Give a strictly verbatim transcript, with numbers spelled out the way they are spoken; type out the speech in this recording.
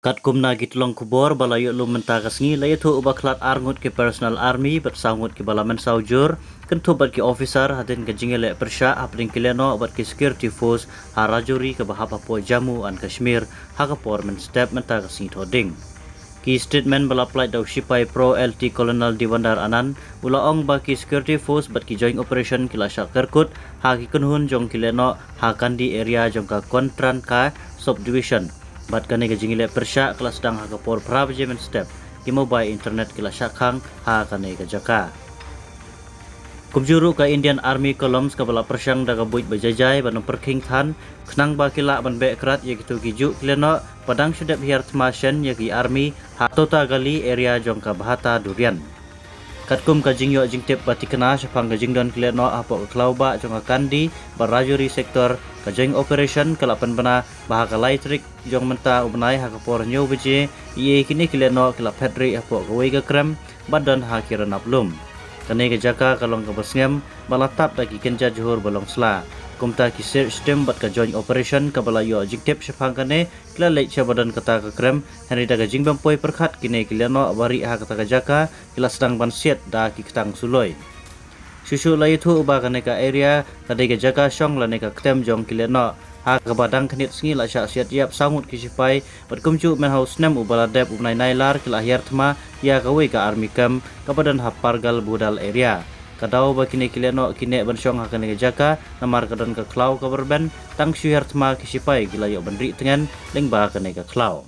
Katkum na ki tlong khubor ba la ïoh lum mynta ka sngi, la ïathuh ba khlad ar ngut ki personnel army bad saw ngut ki ba la mynsaw jur, kynthup bad ki officer, hadien ka jingïaleh pyrshah hapdeng ki lehnoh bad ki security force ha Rajouri kaba hap hapoh Jammu and Kashmir ha ka por mynstep mynta ka sngi Thohdieng. Ki statement ba la pynlait da u shipai Pro L T Colonel Divandar Anand u la ong ba ki security force bad ki joint operation ki la shah kyrkut ha ki kynhun jong ki lehnoh ha Kandi area jong ka Kontranka subdivision. Bad kane ka jingïaleh pyrshah ka la sdang ha ka por phra baje mynstep. Ki mobile internet ki la shah khang ha kane ka jaka. Kumjuh ruh ka Indian Army Columns kaba la pyrshang da ka buit ba jai jai ban ym pyrkhing than, khnang ba ki lah ban beh krad ïa kito ki juh ki lehnoh ba dang shu dep hiar thma shen ïa ki army ha Tota Gali area jong ka Bhata Durian. Katkum ka jingïoh jingtip ba thikna shaphang ka jingdon ki lehnoh hapoh ka khlaw bah jong ka Kandi bad Rajouri sector, ka joint operation ka la pynbna ba ha ka lai tarik jong mynta u bnai ha ka por hynñiew baje, ïa kine ki lehnoh ki la phet rieh hapoh kawei ka krem ba don ha ki rnap lum. Kane ka jaka ka long kaba sngem ba la tap da ki kynja jhur ba long sla. Kumta ki search team bad ka joint operation kaba la ïoh jingtip shaphang kane ki la leit sha ba don kata ka krem, hynrei da ka jingbym poi pyrkhat kine ki lehnoh ba rieh ha kata ka jaka ki la sdang ban siat da ki ktang suloi. Shuh shuh la ïathuh ba kane ka area ka dei ka jaka shong lane ka ktem jong ki lehnoh, ha kaba dang khyndiat sngi la shah siat ïap saw ngut ki shipai bad kumjuh mynha u snem uba la dep u bnai Nailar ki la hiar thma ïa kawei ka army camp kaba don ha Pargal Budal area. Ka daw ba kine ki lehnoh ki neh ban shong ha kane ka jaka namar ka don ka khlaw kaba rben, tang shu hiar thma ki shipai ki la ïoh ban rieh tngen lyngba kane ka khlaw.